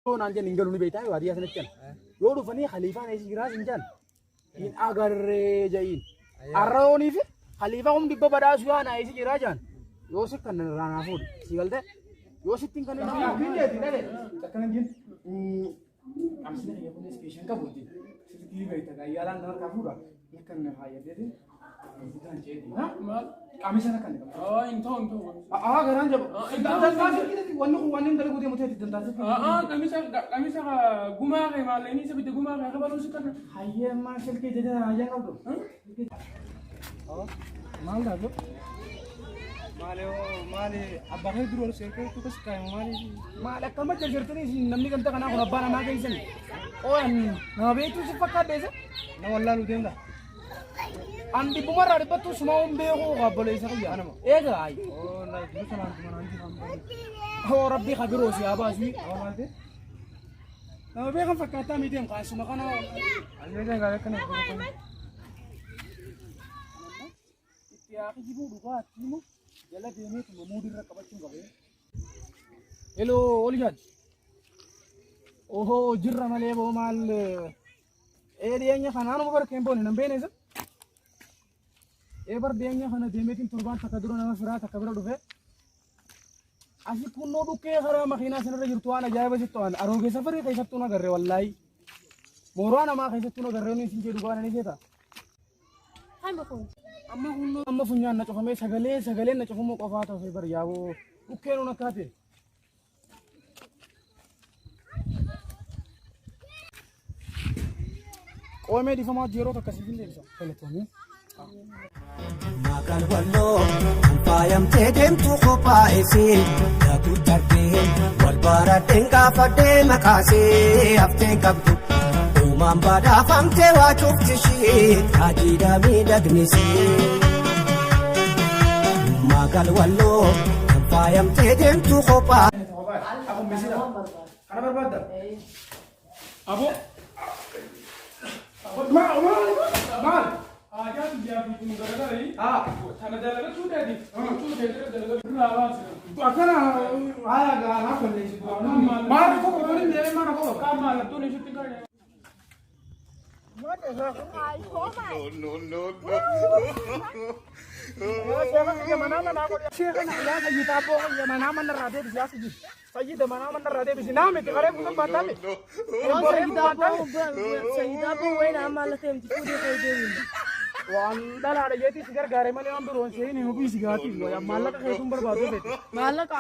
Naan jenni hin galu ni beektaa baadiyyaa sanatti kan. Yoo dhufanii khaliifaan eessa jiraa hin jaan. Hin agarree ja'iin. Arrayoonii fi khaliifaa humni dhibba badhaasu yaa naa eessa jiraa jaan. Yoo si kan irraa naa fuudhe si galtee yoo sitti hin kan inni hin jeeti dhalee. Akkana hin jennu. Qabsina kiyya kunis keeshan qabu hojii. Sirrii beekta gayyaalaan nama harkaa fuudha. Akka inni faayyadeetiin. Qaamni sana kan qabu. Hin ta'u hin ta'u. Aa garaan jabu. Wanni kun wanni hin dalaguu deemu ta'e dandaasii. Qamisa qamisa gumaa kee maallaqni isa bitte gumaa kee akka baluun si kana. Hayyee ammaa silkii jedhee hayyaan qabdu. Maal taatu? Maali maali abbaa kee duraan seerkee tukas kaayu maali. Maal akkama jarjartanii namni ganta kanaa kun abbaa namaa keessan. Ooyan nama beektuu si fakkaadde isa? Na wallaaluu deemta. An dhibbumarraa dhibbattuu suma hin beeku obboleessa kiyya. Eega ayi. Oo na dura sanaan tuma naan jiran. Oo rabbii kabiroo si haa baasu. Nama beekan fakkaataa miti kaasuma kana. Almeedaa gaarii akkana. Itti haa kijibuu dhugaa immoo jala deemeetuma muudirra qabachuun qabee. Hello Oliyaan. Ohoo jirra malee boo maal ee dhiyeenya kanaanuma bara keembooni nan beene isa. Ee bar dhiyeenya kana deemeetiin torbaan takka dura nama firaa takka bira dhufe. Asi kunnoo dhukkee karaa makiinaa sanarra jirtu waan ajaa'iba sitti waan aroogee safarii keessattuu na agarre wallaahi. Mooraa namaa keessattuu na agarre inni isin jedhu waan ani seeta. Amma kunnoo amma funyaan na cufamee sagalee sagaleen na cufamuu qofaa ta'e bar yaaboo dhukkee nuun akka ta'e. Qoomee dhiifamaa yeroo takka siif hin deebisa. Galatoomii. Maqaan walloo kan faayamtee deemtu qophaa'esee daakuu darbee wal baradheen gaafadhee maqaasee haftee qabdu. Uumaan badhaafamtee waa cuftishee rajiidha miidhagnisee. Maqaan walloo kan faayamtee deemtu qophaa'e. Akkuma misira. Kana barbaadda? Abo. Maal maal maal? Aadaa biyyaa fi kun garagarii. Haa. Tana dalagachuu deeti. Huccuu teessee dalagachuu irraa baasina. Akkana haala gaaraa kolleessi. Maal tokko waliin deemee maal tokko? Kaan maallattuun isitti kan. No, no, no. Waan dhalaadha jeetii si gargaare malee waan biroon seeni nu dhiisi gaatiif maallaqa keetuun barbaadu feete. Maallaqa.